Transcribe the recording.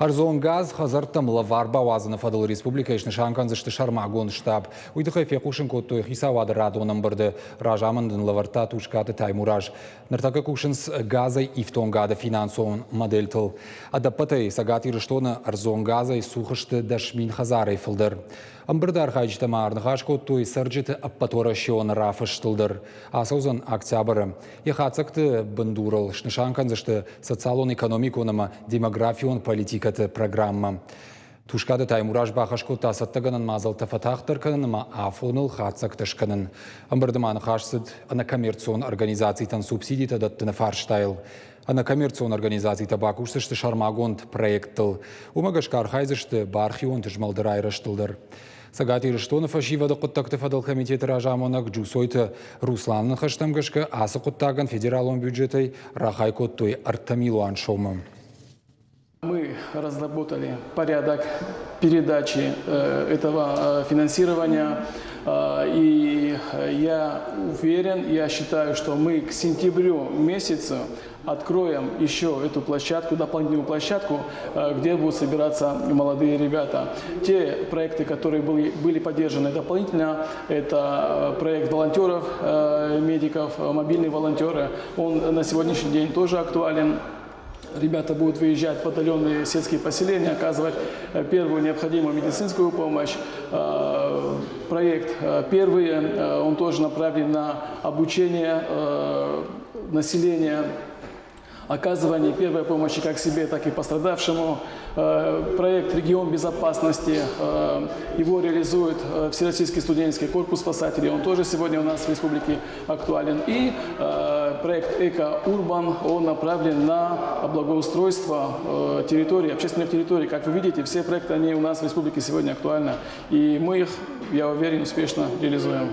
Ӕрдзон газ хӕдзӕрттӕм лӕвар бауадзыны фӕдыл республикӕйы снысан кӕндзысты сӕрмагонд штаб. Уый тыххӕй фехъусын кодтой хицауады радон ӕмбырды. Разамынд ын лӕвӕрдта Тускъаты Таймураз. Ныртӕккӕ кусынц газӕй ифтонгады финансон модельтыл. Ӕдӕппӕтӕй Цӕгат Ирыстоны ӕрдзон газӕй цух сты 10 000 хӕдзарӕй фылдӕр. Ӕмбырды архайджытӕ ма ӕрныхас кодтой цӕрджыты ӕппӕтуӕрӕсеон рафыстыл дӕр. Ацӕудзӕн октябры. Йӕ хатдзӕгты бындурыл снысан кӕндзысты социалон-экономикон ӕмӕ демографион политикӕты программӕ. Тускъаты Таймураз бахӕс кодта цӕттӕгӕнӕн мадзӕлттӕ фӕтагъддӕр кӕнын ӕмӕ афоныл хатдзӕгтӕ скӕнын. Ӕмбырды ма ныхас цыд ӕнӕкоммерцион организацитӕн субсидитӕ дӕттыны фарстайыл. Ӕнӕкоммерцион организацитӕ бакусдзысты сӕрмагонд проекттыл. Уымӕ гӕсгӕ архайдзысты бархионты змӕлды райрӕзтыл дӕр. Цӕгат Ирыстоны фӕсивӕды хъуыддӕгты фӕдыл комитеты разамонӕг Джусойты Русланы ныхӕстӕм гӕсгӕ ацы хъуыддагӕн федералон бюджетӕй рахай кодтой 3 милуан сомы. Мы разработали порядок передачи этого финансирования. И я уверен, я считаю, что мы к сентябрю месяцу откроем еще эту площадку, дополнительную площадку, где будут собираться молодые ребята. Те проекты, которые были поддержаны дополнительно, это проект волонтеров, медиков, мобильные волонтеры, он на сегодняшний день тоже актуален. Ребята будут выезжать в отдаленные сельские поселения, оказывать первую необходимую медицинскую помощь. Проект «Первые», он тоже направлен на обучение населения оказывание первой помощи как себе, так и пострадавшему. Проект «Регион безопасности», его реализует Всероссийский студенческий корпус спасателей, он тоже сегодня у нас в республике актуален. И проект «Эко-Урбан», он направлен на благоустройство территории, общественных территорий. Как вы видите, все проекты, они у нас в республике сегодня актуальны. И мы их, я уверен, успешно реализуем.